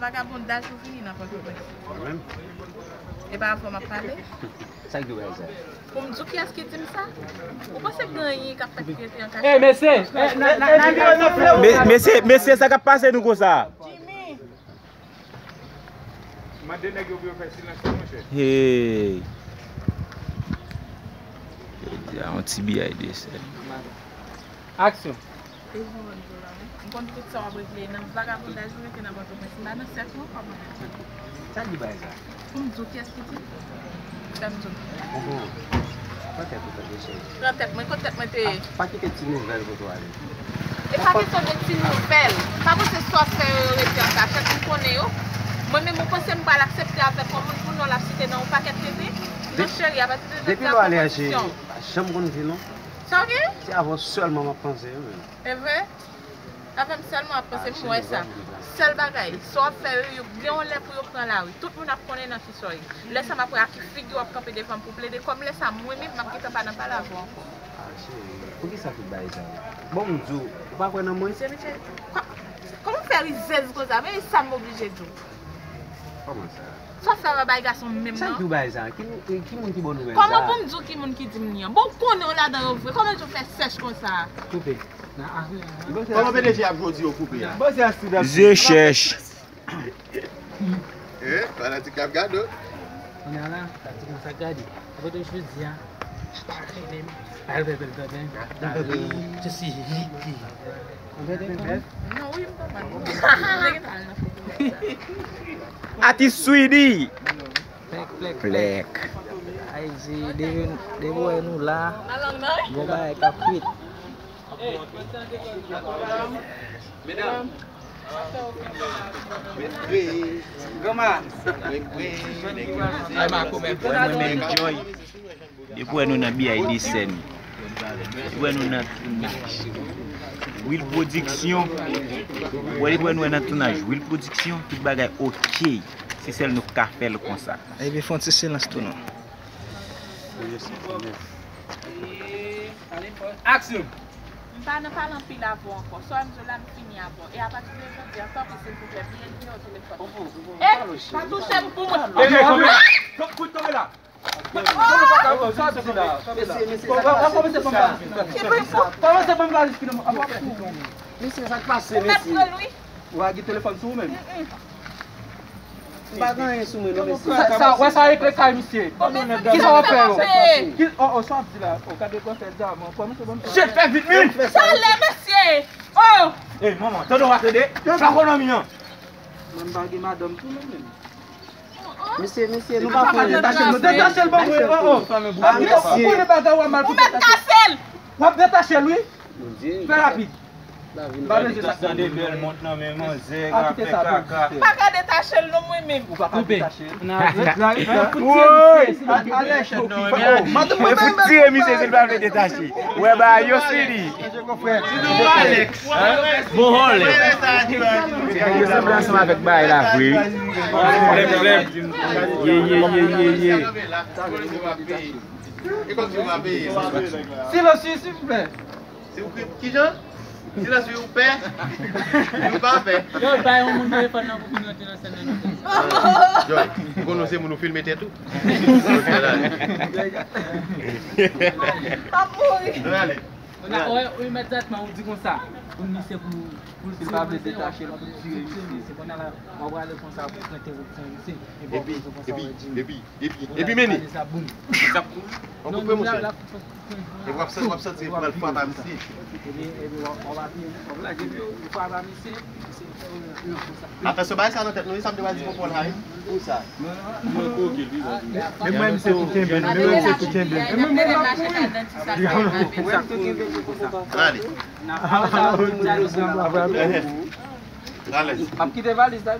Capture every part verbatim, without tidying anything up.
Vagabondaj ou vini nan Pòtoprens. Mwen menm? E pa avè w m ap pale? Sa k di w sa? Pou m di w kiyès ki di m sa? Ou panse gen anyen k ap fèt ki rete an kachèt? Ey, mesye! Ey, na, na, na, na, na, na, na, na, Me-, mesye, mesye, sa k ap pase nou konsa? Jimmy! Mande nèg yo pou yo fè silans la, monchè. Hey. Yo di a yon ti biyay de sèl. Aksyon. E jan w di la, wi. M konn tout sa w ap regle nan vagabondaj ou rete nan Pòtoprens. M pa nan sèk non, kòman? Sa k di bagay sa? Pou m di w kiyès ki di? Sa m di w. Konprann. Pran tèt ou tande cheri. Pran tèt mwen, kot tèt mwen te ye? Pa kite ti nouvèl kote w ale. E pa kesyon de ti nouvèl. Pa panse sa w ap fè yo, yo rete an kachèt, m konnen yo. Mwen menm, ou panse m pral aksepte avèk yon moun pou non l ap site nan yon pakèt tete? Non, cheri, apati de jodi a, pran pozisyon w. Depi lè w ale a, cheri, pa janm konn di non. Sa w gen? Se avè w sèlman m ap panse, wi, men. E vre? Avè m sèlman w ap panse, m wè sa. Sèl bagay, sa w ap fè yo, yo gen yon lè pou yo pran lari. Tout moun ap konnen nan ki sa w ye. Lè sa m ap wè a ki figi w ap kanpe devan m pou w plede kò m, lè sa mwen menm m ap gentan pa nan pale avè w ankò. Ah, cheri, poukisa tout bagay sa yo? Bon, m di w, ou pa kwè nan mwen? Se mesye, kò-, kòman w fè rizèz konsa? Men sa m oblije di w. Kòman sa? Sa w fè w pa bay gason menm non? Sa k di w bagay sa? Ki, ki moun ki ba w nouvèl sa? Kòman pou m di w ki moun ki di m li an? Bon, ou konnen w ladan yo vre. Kòman w fè sèch konsa? Koupe. Kòman P D G ap jwe w di yo koupe a? Zye chèch. Eh, fanatik ap gade w. Kounye a la, fanatik nan sa gade. Apre de jodi a, pa rele m. Pa rele m, tande. Tande. Je suis Ricky. Tande? Non, wi, m konprann. Atis Swidi. Plèk, plèk, plèk. Plèk. Ay, se depi, depi wè nou la, gon bagay k ap fèt. Medam. Granma. Ay, Marco, men. Mwen, mwen enjoy. Depi wè nou nan B I D sèn. Depi wè nou nan tounaj. Will Production. Wè, depi wè nou nan tounaj. Will Production, tout bagay ok. Se sèl nou k ka fè l konsa. Epi fè yon ti silans tou non. Aksyon! M pa nan pale anpil avè w ankò. Sa w di la, m fini avè w. E apati de jodi a, tanpri, silvouplè, bliye nimewo telefòn mwen. Eh, pa touche m pou mwen. Tonbe la! Kout tonbe la! Mesye, mesye, sa k pase? Kòmanse ban m valiz ki nan men w. Mesye, sa k pase, mesye? Ou pa gen telefòn sou ou menm? M pa gen anyen sou mwen non, mesye. Sa, sa, wè sa e kle kay misye. Kisa w ap fè yo? Ki, oh, oh, sa w ap di la? Oh, gade kò fè dam, kòmanse ban m. Shit, fè vit, men! Talè, mesye! Oh! Ey, manman, tande w a tande? Sa konomi an. Mwen pa gen madanm tou non menm. Mesye, mesye, nou pa konnen. Detache l, detache l ban mwen, oh, oh. Ah, mesye. Ou mèt kase l. W ap detache l, wi. Fè rapid. M pa bezwen sa. Tande bèl mont nan men manzè, ka fè kaka. Pa ka detache l non mwen menm. Ou pa ka detache l. Woy! Mwen fout tire misye si l pa vle detache. Wè ba yo sidi. Bon, hòlè. Yo sanble ansanm avèk bagay la vre. Flèp, flèp. Ye, ye, ye, ye, ye. Silans, silvouplè. Si w kri, kijan? Silans, wi, ou pè? Ou pa pè? Yo, bay yon moun telefòn nan pou vin rantre nan sèn nan non. Yo, m konnen se moun ou filme tèt ou. M ap mouri. Ann ale. Ou mèt zatman ou di konsa. Pou misye pou, pou l pa vle detache l, pou l tire misye. Se konnya la, w ap prale konsa pou pran entèvansyon misye. Epi, epi, epi, epi, epi, meni. Sa boum. Sa boum. An koupe, monchè. Epi w ap santi, w ap santi pral fwa pa misye. Epi, epi, w ap, w ap apiye, w ap lage pye w, fwa pa misye. Atensyon, bay sa nan tèt nou, wi, sa m te pral di Popol la, wi. Pou sa. Men mwen, misye tou kenbe l, men mwen, misye tou kenbe l. Men mwen, m ap mouri. Alè. Alèz. M ap kite valiz la.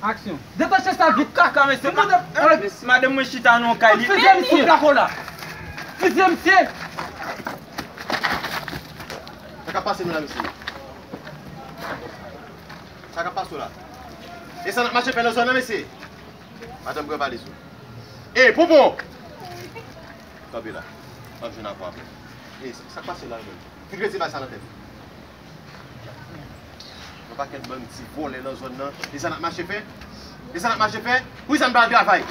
Aksyon. Detache sa vit. Kaka, mesye. Madanm mwen chita nan yon kay li. Fizye misye. Koka kola. Fizye misye. Sa k ap pase nou la, mesye? Sa k ap pase w la? E sa n ap mache fè nan zòn nan, mesye? Madanm pran valiz ou. Ey, Popo! Kanpe la. M ap jwenn avè w apre. Ey, sa, sa k pase la menm? Ki kredi bay sa nan tèt? Yon pakèt bandi vòlè nan zòn nan. E sa n ap mache fè? E sa n ap mache fè? Poukisa n pa al travay?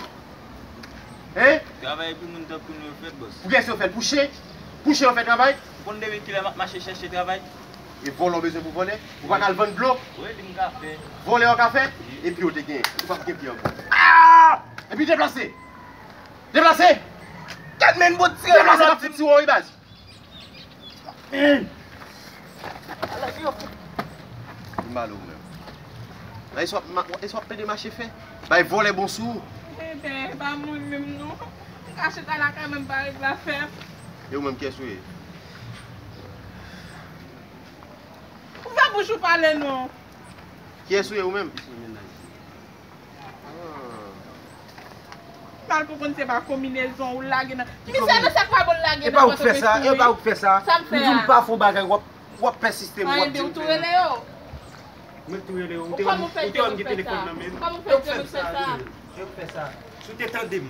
Hein? Travay pou moun tankou nou yo fèt, bòs. Pou kiyès yo fèt? Pou chen? Pou chen yo fè travay? Ou konn depi kilè m ap mache chèche travay? E vòlè w bezwen pou vòlè? Ou pa ka al vann dlo? Wi, li m ka fè. Vòlè w ka fè? Wi. E pye w te gen. Ou p ap gen pye ankò. Ah! Epi deplase! Deplase! Gad men bout tire. Deplase, m ap fout tire w wi baz. Vin ba l ou menm. Nan, e sa w ap ma-, e sa w ap plede mache fè? Bay vòlè bon sou ou. Enben, e pa mwen menm non. M ka chita lakay mwen, m pa regle afè m. E ou menm, kiyès ou ye? Ou fè bouch ou pale non. Kiyès ou ye ou menm? Ah. Mal pou konn se pa konbinezon ou lage nan. Misye nan sa k pa bon lage nan Pòtoprens tou wi. E pa ou k fè sa, e pa ou k fè sa. Sa m fè a? M di w m pa fè yon bagay, w ap, w ap pèsiste, w ap di m fè. Anyen, ou tou rele yo. Mwen tou rele yo. Ou te wè m gen telefòn nan men m. Kòman ou fè di yo fè sa? E ou k fè sa. Si w te tande m,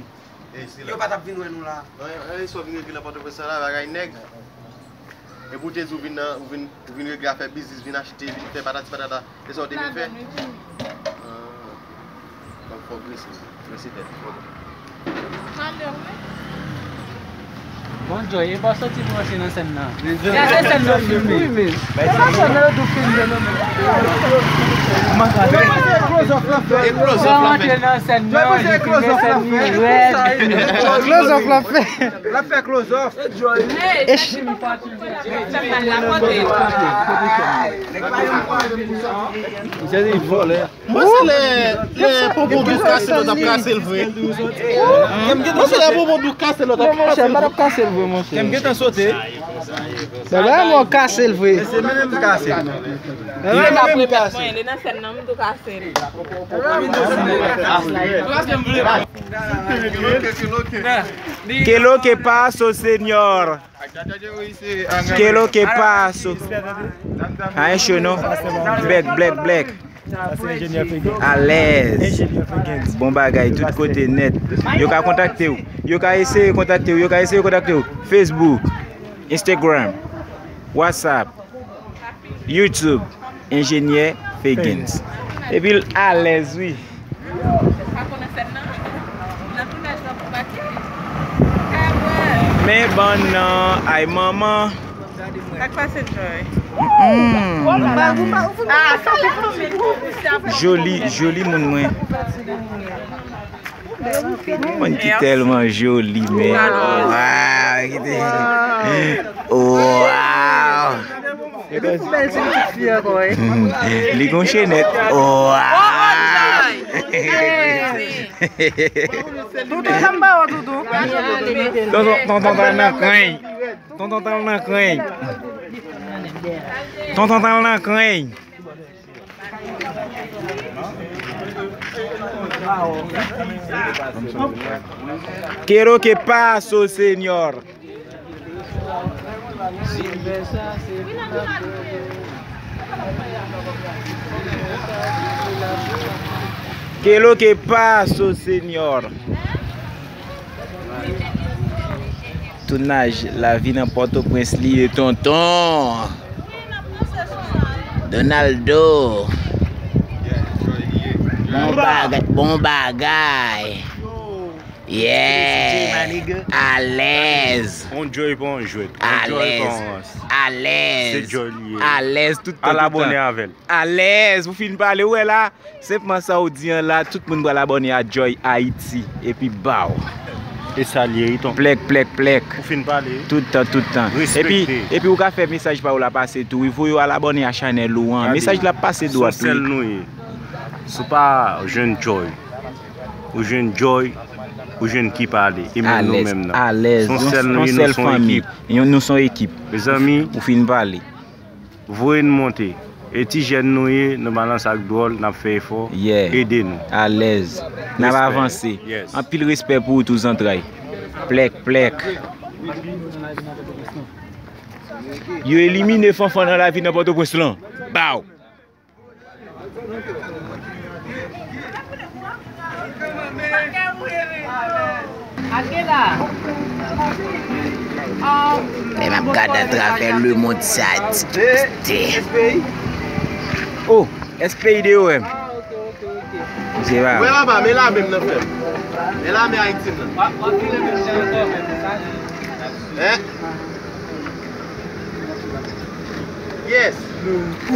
yo pa t ap vin wè nou la. Anyen, anyen, sa w vin regle nan Pòtoprens la, bagay nèg. Epi w te di w vin nan, ou vin, ou vin regle afè biznis, vin achte, vin fè patati patata. Se sa w te vin fè? Ah. Fò w prese, prese tèt. Bon, Joy, e pa soti branche nan sèn nan. Gade sèn nan filme. E pa sèn nan yo tou filme non. Close off la fè. E close off la fè. Rantre nan sèn nan, li filme sèn li rèd. Close off la fè. L ap fè close off. Misye di vòlè. Mwen se lè, lè Popo Dous kase lòt ap kase l vre. Mwen se lè Popo Dous kase lòt ap kase l vre. Monchè, m pa t ap kase l vre, monchè. Kè m gentan sote. Bèbè, mwen kase l vre. Se mwen menm ki kase l. Li nan sèn nan, m tou kase l. Kelo que paso, señor? Kelo que paso? Ay cho non. Blèk, blèk, blèk. Alèz. Bon bagay, tout kote nèt. Yo ka kontakte w. Yo ka eseye kontakte w. Yo ka eseye kontakte w. Facebook, Instagram, WhatsApp. YouTube, Enjenyè Fegens. Epi l alèz, wi. Men bann nan, ay manman. Sa k pase, Joy? Mm. Joli, joli moun mwen. Moun ki tèlman joli, men. Waw, kite. Waw. Li gon chenèt. Waw. Toutou, sa m ba w, toutou. Tonton, tonton Tal nan krenk. Tonton Tal nan krenk. Tonton Tal nan krenk. Quiero que paso, señor. Quiero que paso, señor. Tounaj lavi nan Pòtoprens li ye, tonton. Donaldo. Bon bagay, bon bagay. Yeah. Alèz. On Joy pa on jwèt. On Joy pa on rans. Alèz. Se Joy li ye. Alèz tout tan. Al abòne avè l. Alèz. Ou fin pale, ou wè la. Senpman sa w di an la, tout moun pral abòne a Joy Haiti, epi baw. E sa l ye, wi, tonton. Plèk, plèk, plèk. Ou fin pale. Tout tan, tout tan. Respekte. Epi, epi ou ka fè mesaj pa w la pase tou, wi, voye w al abòne a chanèl ou an. Mesaj la ap pase dwat, wi. Se yon sèl nou ye. Si w pa jwenn Joy, ou jwenn Joy, ou jwenn Ki Pale. E menm nou menm nan. Alèz, alèz. Se yon sèl nou ye, nou se yon ekip. Yon, nou se yon ekip. Mezanmi. Ou fin pale. Voye n monte. E ti jèn nou ye, nou pa nan sa k dwòl, n ap fè efò. Yeah. Ede nou. Alèz. N ap avanse. Respè. Yes. Anpil respè pou ou tou, zantray. Plèk, plèk. Yo elimine Fanfan nan lavi nan Pòtoprens lan. Baw! Bagay ou rele. Men m ap gade atravè lemonn sa a, ti pastè. Oh, S P I de O M. Se pa. Wè laba, men lame m nan frè m. Men lame Ayiti m nan. Hein? Yes.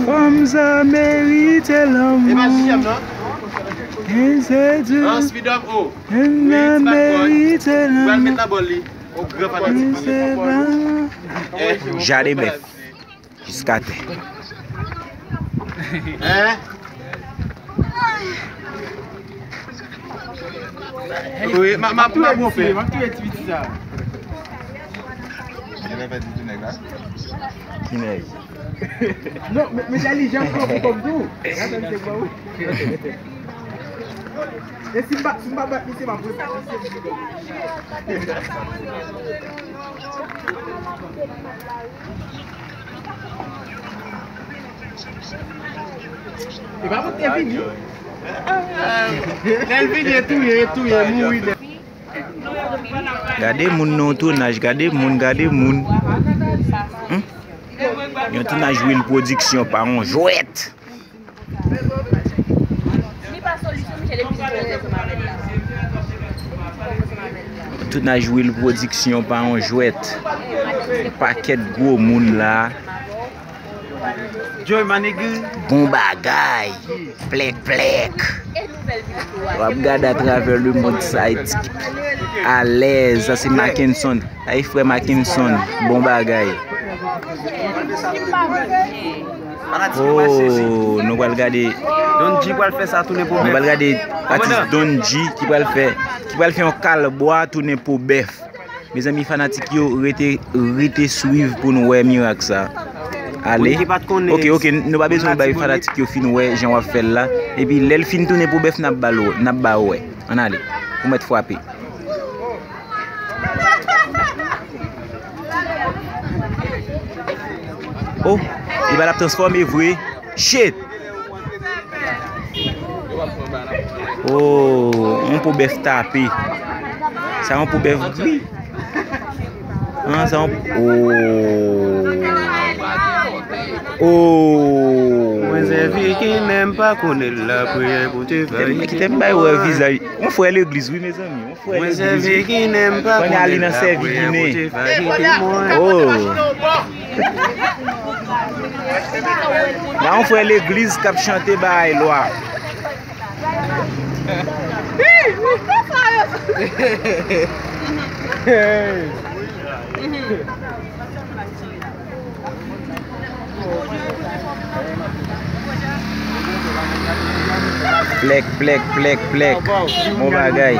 Fanm sa merite lanmou. E pa J M non? E se di. An speed up, oh. Fanm sa merite lanmou. Pral met nan bòl li. O gran fanatik. Se pa. Jaden bèf. Jiskatè. Hein? Wi, m ap, m ap, m ap wonpe. M ap touye ti piti sa. Genlè fè ti nèg la. Ki nèg? Non, men, men Dali, jan pran pou kòm tou. Gade misye pran ou. E si m pa, si m pa bat misye, m ap rebat misye. E pa pou te vini. Lè l vini, e touye, e touye, mouri nèt. Gade moun nan tounaj, gade moun, gade moun. Hmm? Yon tounaj Will Production pa yon jwèt. Tounaj Will Production pa yon jwèt. Pakèt gwo moun la. Bon bagay. Plèk, plèk. W ap gade atravè lemonn sa a. Alèz, sa se Mackenson. Ay, frè Mackenson, bon bagay. Oh, nou pral gade. Don G pral fè sa tounen pou bèf. Nou pral gade atis Don G ki pral fè, ki pral fè yon kalbwa tounen pou bèf. Mezanmi, fanatik yo, rete, rete swiv pou nou wè mirak sa. Ale. Ok, ok, nou pa bezwen bay fanatik yo fin wè jan w ap fè l la. Epi lè l fin tounen pou bèf, n ap ba l, n ap ba w wè. Ann ale. Ou mèt frape. Oh, li pa t ap transfòme vre. Shit! Oh, yon po bèf tape. Sa yon po bèf gri. An, sa yon, oh. Oh. Mwen sèvi ki menm pa konnen lapriyè pou te fè. Kite m bay wè vizaj. Yon frè legliz, wi, mezanmi. Yon frè legliz, wi. Kounye a li nan sèvi ginen. Oh. Nan yon frè legliz k ap chante bay lwa. Plèk, plèk, plèk, plèk. Bon bagay.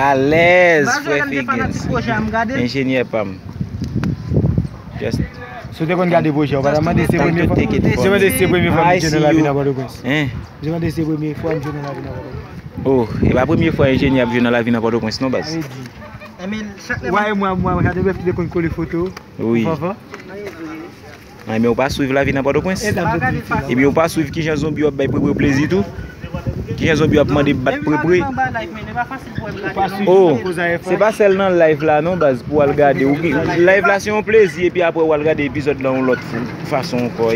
Alèz, frè Figens. Enjenyè pa m. Just. Si w te konn gade pwojè, w pa ta mande si se premye fwa. Se mande si se premye fwa m jwe nan lavi nan Pòtoprens. Hein? Se mande si se premye fwa m jwe nan lavi nan Pòtoprens. Oh, e pa premye fwa enjenyè ap jwe nan lavi nan Pòtoprens non, baz. Sa vle di. Wè, mwen, mwen, gade bèf ki te konn kole foto. Wi. Fanfan. Ay, men ou pa swiv lavi nan Pòtoprens? Ebyen, ou pa swiv kijan zonbi yo ap bay prepre plezi tou? Kijan zonbi yo ap mande bat prepre? Oh, se pa sèl nan live la non, baz, pou w al gade. Ou gen, live la se yon plezi, epi apre w al gade epizòd la yon lòt fou, fason ankò.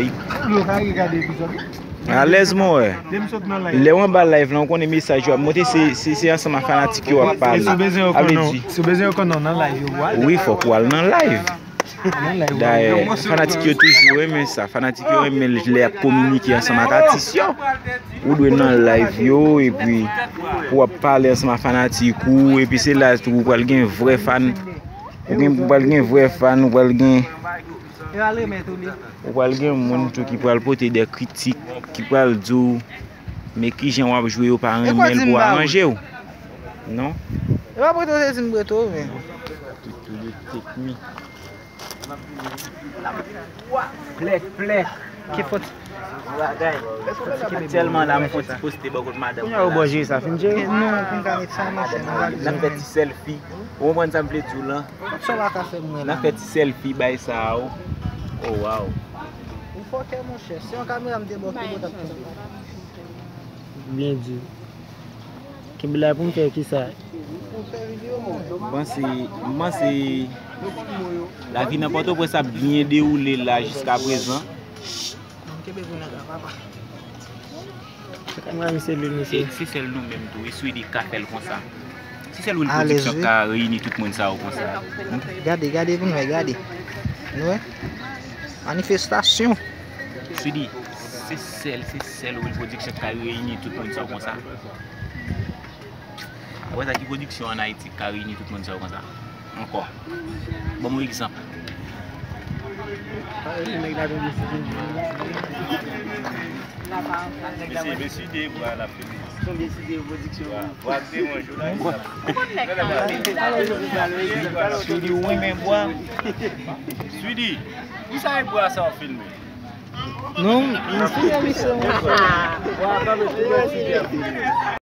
Alèz, mon wè. Lè w anba live la, ou konnen mesaj yo ap monte, se, se, se ansanm ak fanatik yo ap pale. Si w bezwen yo konnen nan live yo, w al. Wi, fòk w al nan live. Dayè, fanatik yo toujou renmen sa. Fanatik yo renmen lè y ap kominike ansanm ak atis yo. Ou dwe nan live yo, epi pou w ap pale ansanm ak fanatik ou, epi se la tou ou pral gen vrè fan. Ou gen, ou pral gen vrè fan, ou pral gen, ou pral gen moun tou ki pral pote de kritik, ki pral di w, men kijan w ap jwe yo pa renmen l pou aranje w. Non? E pa pote w te di m pote w, men. Plèk, plèk. Ki fòt? Bagay. Aktyèlman la, m fè ti poste bò kot madanm mwen la. Kounye a ou bò jere sa, fin jere? Non, pou m ka met sa, monchè, nou va. N ap fè ti sèlfi. Ou konprann sa m vle di w lan? Sa w pa ka fè m wè la. N ap fè ti sèlfi bay sa a, o. Oh, wow. Ou fòkè, monchè. Si yon kamera m te bò kote w t ap tonbe. Byen di. Bila pou m fè kisa? M panse, m panse lavi nan Pòtoprens ap byen dewoule la jiska prezan. Mwen se lil, mesye. E se sèl nou menm tou, e Swidi ka fè l konsa. Se sèl Will Production ka reyini tout moun sa yo konsa. Gade, gade pou nou wè, gade. Nou wè? Manifestasyon. Swidi, se sèl, se sèl Will Production ka reyini tout moun sa yo konsa. Apre sa, ki pwodiksyon ann Ayiti k ka reyini tout moun sa yo konsa? Ankò. Ban m yon egzanp. Mesye, mesye, de bra la, Feliz. Bra, bra, de yon jounalis la. Swidi, ou renmen bwa? Swidi, pou sa e bwa sa w filme? Non, m fin emisyon an. Bra, bra, bra, Swidi ap filme.